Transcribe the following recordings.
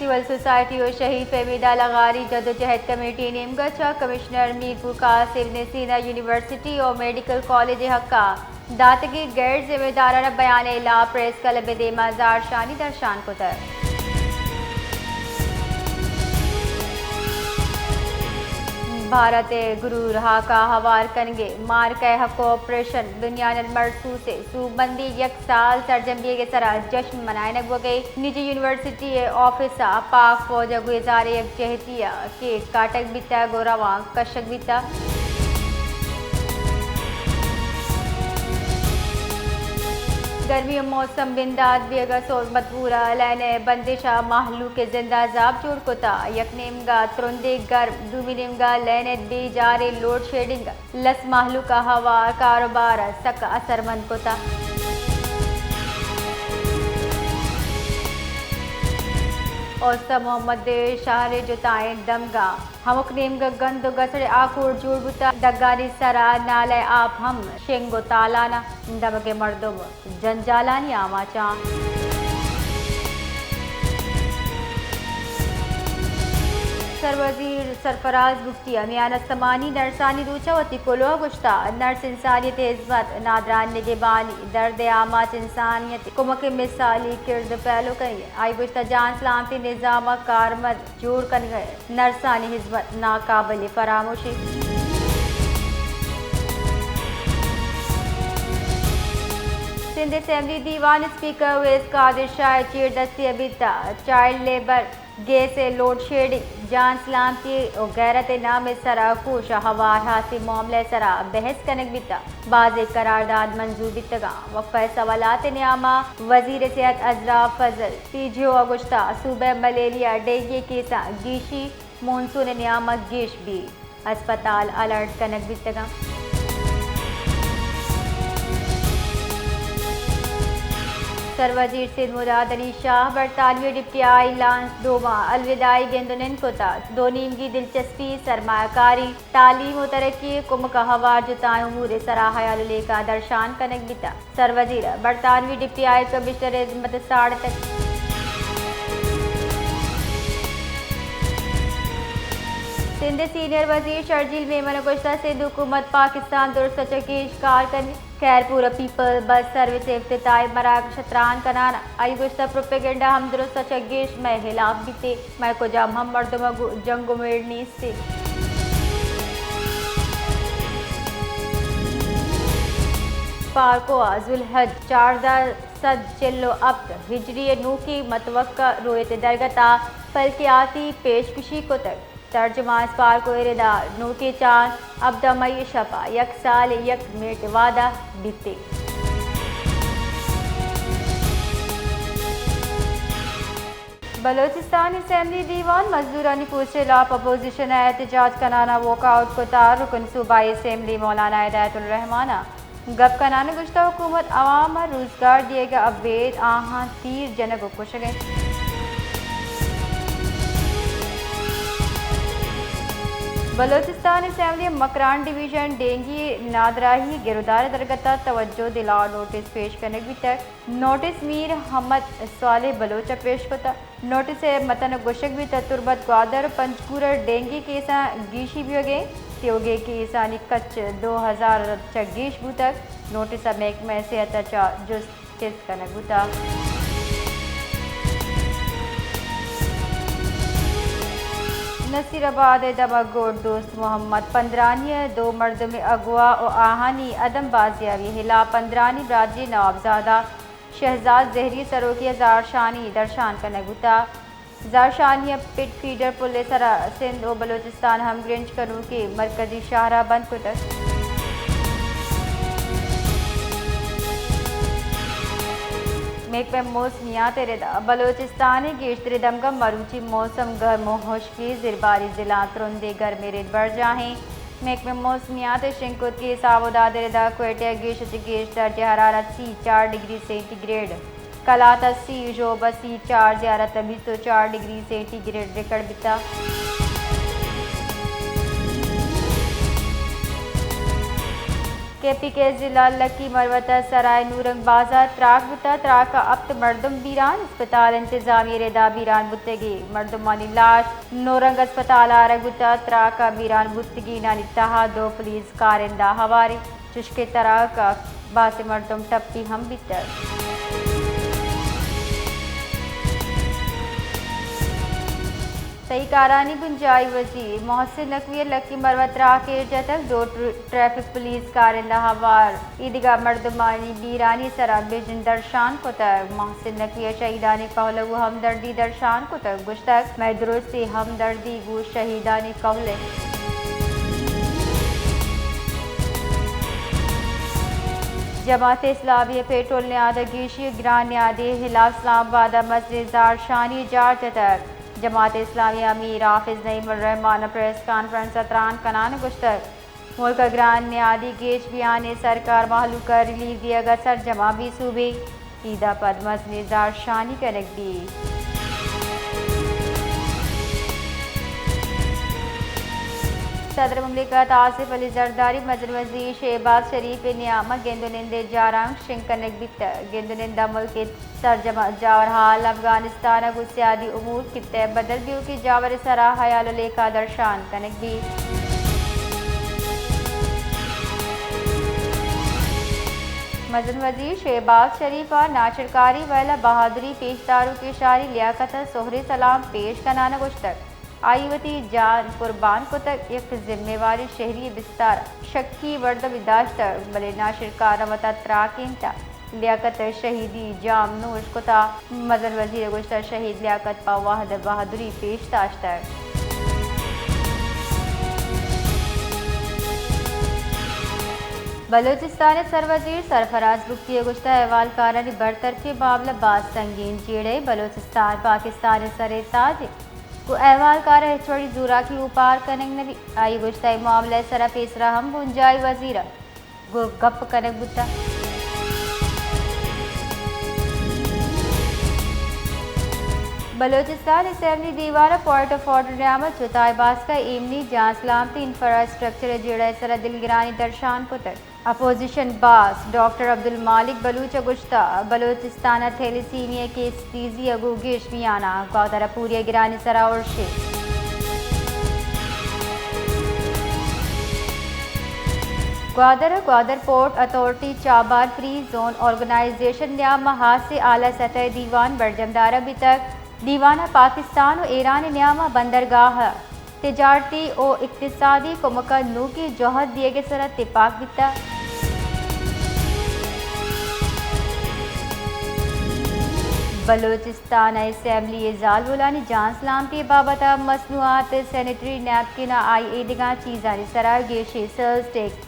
Civil society و شہید فہمیدہ لغاری جدوجہد کمیٹی نیمگا چہ کمشنر میرپور قاسم نے سینا یونیورسٹی و میڈیکل کالج حقا داتگی غیر ذمہ دارانہ بیان ء ہلاپ پریس کلب ء دیما زہرشانی درشان کتگ۔ بھارت ء گرور ہاکا ہوار کنگ ء مارکہ ء حق ء آپریشن بنیان المرصوص ء سوبمندی یک سال سرجم بیگ ء سرا جشن منائینگ بوگ ء نجی یونیورسٹی ء آفس ء پاک فوج ء گوزار ء یکجہتی ء کیک کاٹگ بیتگ ء روانک کشگ بیتگ۔ گرمی ء موسم بندات بیگ ء سورمت پورا لین ء بندش ء مہلوک ء زند ء عذاب جوڑ کتگ۔ یک نیمگا ترندیں گرم، دومی نیمگا لین ء بے جاریں لوڈ شیڈنگ لس مہلوک ء ہوار کاروبار ء سک اثرمند کتگ۔ اوستہ محمد شہر ء جتائیں دمگاں ہمک نیمگ ء گند و گسڑ ء آکوڑ جوڑ بوتگ۔ دگانی سرا نالہ ء آپ ہم شنگ و تالان ء دمگ ء مردم جنجالانی آماچاں۔ سروزیر سرفراز بگٹی ء میان استمانی نرسانی روچ ء وتی کلوہ گوشتہ، نرس انسانیت ء ہزمت، نادراہ نگہبانی، درد ء آماچ انسانیت ء کمک ء مثالی کرد پیلو کنگ ء۔ آئی گوشتہ، جان سلامتی نظام ء کارمرز جوڑ کنگ ء نرسانی ہزمت ناقابل فراموش انت۔ سندھ اسمبلی دیوان اسپیکر اویس قادر شاہ ء چیردستی ء بیتگ، چائلڈ لیبر، گیس ء لوڈ شیڈنگ، جان سلامتی و غیرت ء نام ء سرا کوش ء ہوار ہاسیں معاملہ ء سرا بحث کنگ بیتگ۔ بازیں قرارداد منظور بیتگاں۔ وقفہ ء سوالات ء نیاما وزیر صحت ازرا فضل پی جی او ء گوشتگ، صوبہ ء ملیریا ڈینگی کیساں گیشی، مونسون ء نیاما گیش بیت، ہسپتال الرٹ کنگ بیتگاں۔ سروزیر سندھ مراد علی شاہ برطانوی ڈپٹی ہائی لانس ڈوما الوداعی گند و نند کتگ۔ دو نیمگی دلچسپی، سرمایہ کاری، تعلیم و ترقی ء کمک ء ہوار جتائیں امور ء سرا ہیال و لیکہ درشان کنگ بیتگ۔ سروزیر ء برطانوی ڈپٹی ہائی کمشنر ء ہزمت ء ساڑتگ۔ سندھ ء سینئر وزیر شرجیل میمن ء گوشتگ، سندھ حکومت پاکستان درست ء چہ گیش کار کنت۔ خیرپور ء پیپلز بس سروس ء افتتاحی مراگش ء تران کنان ء آئی گوشتگ، پروپیگنڈا ہم درست ء چہ گیش مئے ہلاپ بیت ء مئے کجام ہم مردم ء گو-، جنگ ء میڑ نیست۔ پارکو ء ذوالحج چاردہ سد چل و ہپت ہجری ء نوکی متوقع رویت ء درگت ء فلکیاتی پیشکشی کتگ۔ ترجمان اسپارکو ء ردا نوکیں چاند ہبدہ مئی ء شپ ء یک سال ء یک میٹ ء وعدہ بیت۔ بلوچستان اسمبلی دیوان مزدورانی پوسٹ ء ہلاپ اپوزیشن ء احتجاج کنان ء واک آؤٹ کتگ۔ رکن صوبائی اسمبلی مولانا ہدایت الرحمان ء گپ کنان ء گوشتگ، حکومت عوام ء روزگار دیگ ء ابید آہاں تیر جنگ ء کشگ ء انت۔ بلوچستان اسمبلی ء مکران ڈویژن ڈینگی نادراہی گرودار ء درگت ء توجہ دلاؤ نوٹس پیش کنگ بیتگ۔ نوٹس میر احمد صالح بلوچ ء پیش کتگ۔ نوٹس ء متن ء گوشگ بیت، تربت گوادر ء پنجگور ء ڈینگی کیساں گیشی بیوگیں، تیوگیں کیسانی کچ دو ہزار چہ گیش بوتگ۔ نوٹس ء محکمہ صحت ء چہ جست چست کنگ بوتگ۔ نصیر آباد ء دمگ گٹ دوست محمد پندرانی ء دو مردم اغوا و آہانی عدم بازیابی ہلاپ پندرانی برادری نوابزادہ شہزاد زہری سروکی ء زہرشانی درشان کنگ بوتگ۔ زہرشانی ء پٹ فیڈر پل ء سرا سندھ و بلوچستان ہمگرنچ کنوکیں مرکزی شاہراہ بند کتگ۔ محکمہ موسمیات ء ردا بلوچستان ء گیشتریں دمگاں مروچی موسم گرم و ہشکی، زرباری ضلعاں ترندیں گرمیں رد برجاہیں۔ محکمہ موسمیات ء شنگ کت کہ حساب و داد ء ردا کوئٹہ ء گیش ء چہ گیش درجہ حرارت سی چار ڈگری سینٹی گریڈ، کلات ء سی، ژوب ء سی چار، زیارت ء بیست و چار ڈگری سینٹی گریڈ ریکارڈ بیتگ۔ پی کے ضلع لکی مروت ء سرائے نورنگ بازار تراک بوتگ، تراک ء ہپت مردم بیران، اسپتال انتظامیہ ء ردا بیران بوتگی مردمانی لاش نورنگ اسپتال ء آرگ بوتگ، تراک ء بیران بوتگینانی تہا دو پولیس کارندہ ہواری، چشکہ تراک ء باسیں مردم ٹپی ہم بیتگ۔ تہی کارانی بنجاہی وزیر محسن نقوی ء لکی مروت تراک ایر جتگ، دو ٹر-، ٹریفک پولیس کارندہ ہوار ایدگہ مردمانی بیرانی سرا بژن درشان کتگ۔ محسن نقوی ء شہیدانی کہول ء گوں ہمدردی درشان کتگ، گوشتگ، مئے درستیں ہمدردی گوں شہیدانی کہول ء۔ جماعت اسلامی ء پیٹرول نیاد ء گیشی ء گران نیادی ہلاس، اسلام آباد ء مزنیں زہرشانی جار جتگ۔ جماعت اسلامی ء امیر حافظ نعیم الرحمان ء پریس کانفرنس ء تران کنان ء گوشتگ، ملک ء گران نیادی گیش بیان ء سرکار مہلوک ء ریلیف دیگ ء سرجم ء بی صوبے عید ء پد مزنیں زہرشانی کنگ بیت۔ صدر مملکت آصف علی زرداری مزن وزیر شہباز شریف ء نیام ء گند ء نند ء جارانک شنگ کنگ بیتگ۔ گند ء نند ء ملک ء سرجم جاور حال، افغانستان ء گوں سیادی امور، خطہ ء بدل بیوکیں جاور ء سرا حیال ء لیکہ درشان کنگ بیت۔ مزن وزیر شہباز شریف ء ناشرکاری ویل ء بہادری پیش داروکیں شاری لیاقت ء سہریں سلام پیش کنان ء گوشتگ، آئی وتی جان قربان کتگ، یک ذمہ واریں شہری ء بستار ء شکی مردمے داشتگ، بلے ناشرکار ء وتا تراکینت ء لیاقت ء شہیدی جام نوش کتا۔ مزن وزیر ء گوشتگ، شہید لیاقت پہ وہد ء بہادری پیش داشتگ۔ بلوچستان ء سروزیر سرفراز بگٹی ء گوشتگ، احوالکارانی برطرفی ء معاملہ باز سنگین جیڑہ ء، بلوچستان پاکستان ء سر ء تاج ء، گوں احوالکار ء ہچ وڑیں زوراکی اوپار کنگ نہ بیت۔ آئی ء گوشتگ، اے معاملہ ء سرا پیسرا ہم بنجاہی وزیر ء گوں گپ کنگ بوتگ۔ بلوچستان اسمبلی دیوان ء پوائنٹ آف آرڈر نیام ء چتائے باسک ء ایمنی جان سلامتی انفراسٹرکچر ء جیڑہ ء سرا دلگرانی درشان کتگ۔ اپوزیشن باس ڈاکٹر عبدالمالک بلوچ ء گوشتگ، بلوچستان ء تھیلیسیمیا کیس تیزی ء گوں گیش میان ء، گوادر ء پوری ء گرانی سرا ارشے۔ گوادر ء Gwadar port authority Chabahar free zone organization نیام ء ہاسیں اعلی سطح ء دیوان برجم دارگ بیتگ۔ دیوان ء پاکستان ء ایران ء نیام ء بندرگاہ ء تجارتی و اقتصادی کمک ء نوکیں جہد دیگ ء سرا تپاک بیتگ۔ بلوچستان ء اسمبلی ء زالبولانی جان سلامتی ء بابت ء مصنوعات ء سینیٹری نیپکن ء آئی ایدگاں چیزانی سرا گیشیں سیلز ٹیکس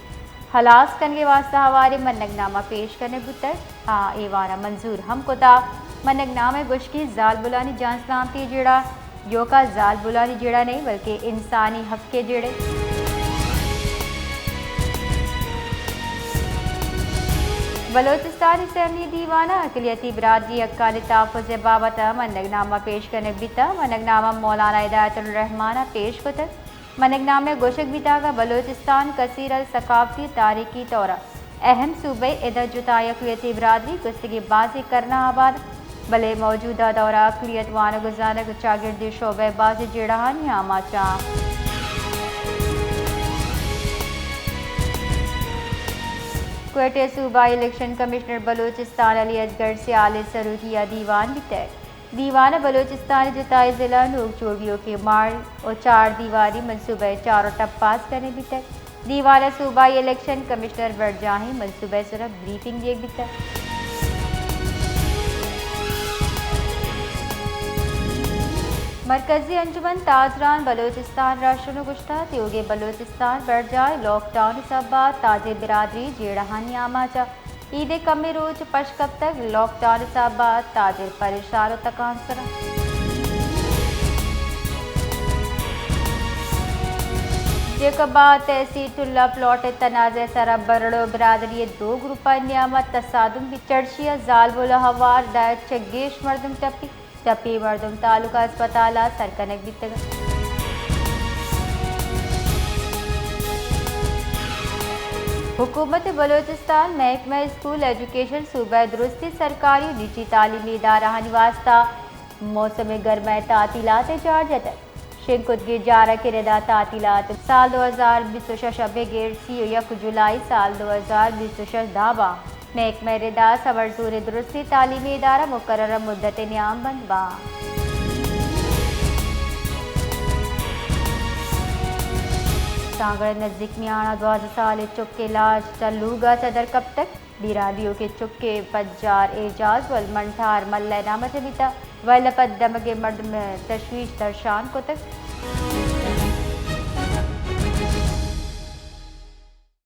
ہلاس کنگ ء واستہ ہواریں منگ نامہ پیش کنگ بوتگ۔ آ ایوان ء منظور ہم کتگ۔ منگ نامہ ء گوشکی زالبولانی جان سلامتی ء جیڑہ ایوکا زالبولانی جیڑہ نئیں، بلکہ انسانی حق ء جیڑہ۔ بلوچستان اسمبلی دیوان ء اقلیتی برادری حقانی تحفظ ء بابت ء منگ نامہ پیش کنگ بیتگ۔ منگ نامہ مولانا ہدایت الرحمان ء پیش کتگ۔ منگ نامہ ء گوشگ بیتگ کہ بلوچستان کثیر الثقافتی تاریخی طور ء اہم صوبہ، ادا جتائیں اقلیتی برادری گوستگیں بازیں کرناں آباد، بلے موجودہ دور ء اقلیت وانگ ء زانگ ء چاگردی شعبہ ء بازیں جیڑہانی آماچ آں۔ کوئٹہ ء صوبائی الیکشن کمشنر بلوچستان علی اصغر سیال ء سروکی ء دیوان بیتگ۔ دیوان ء بلوچستان ء جتائیں ضلع نوک جوڑ بیوکیں ماڑی و چار دیواری منصوبہ ء چار و ٹپ پاس کنگ بیتگ۔ دیوان ء صوبائی الیکشن کمشنر برجاہیں منصوبہ ء سرا بریفنگ دیگ بیتگ۔ مرکزی انجمن تاجران بلوچستان راشن ء گوشتگ، تیوگیں بلوچستان برجاہ لاک ڈاؤن ء سبب ء تاجر برادری جیڑہانی آماچ ء۔ عید ء کمے روچ پش کپتگ، لاک ڈاؤن ء سبب ء تاجر پریشان و تکانسر انت۔ جیکب آباد تحصیل ٹلہ پلاٹ ء تنازعہ ء سرا برڑو برادری ء دو گروپانی نیام ء تصادم بیت، چڑشی ء زالبول ء ہوار داں چہ گیش مردم ٹپی۔ ٹپی مردم تعلقہ اسپتال ء سر کنگ بیتگ انت۔ حکومت بلوچستان محکمہ اسکول ایجوکیشن صوبہ ء درستی سرکاری و نجی تعلیمی ادارہانی واسطہ موسم گرما ء تعطیلات ء جار جتگ۔ شنگ کتگیں جار ء کرد ء تعطیلات سال دو ہزار بیست و شش ء بگر سی و یک جولائی سال دو ہزار بیست و شش داب ء محکمہ ء رد ء سمر زون ء درستی تعلیمی ادارہ مقررہ مدت ء نیام بند باں۔ سانگڑ ء نزیک میان ء دوازدہ سالیں چکے لاش چہ لوگ ء چہ در کپتگ۔ بیران دیوکیں چکے پجار اعجاز ول منٹھار ملہ ء نام ء جنیتہ، ول ء پد دمگیں مردم ء تشویش درشان کتگ۔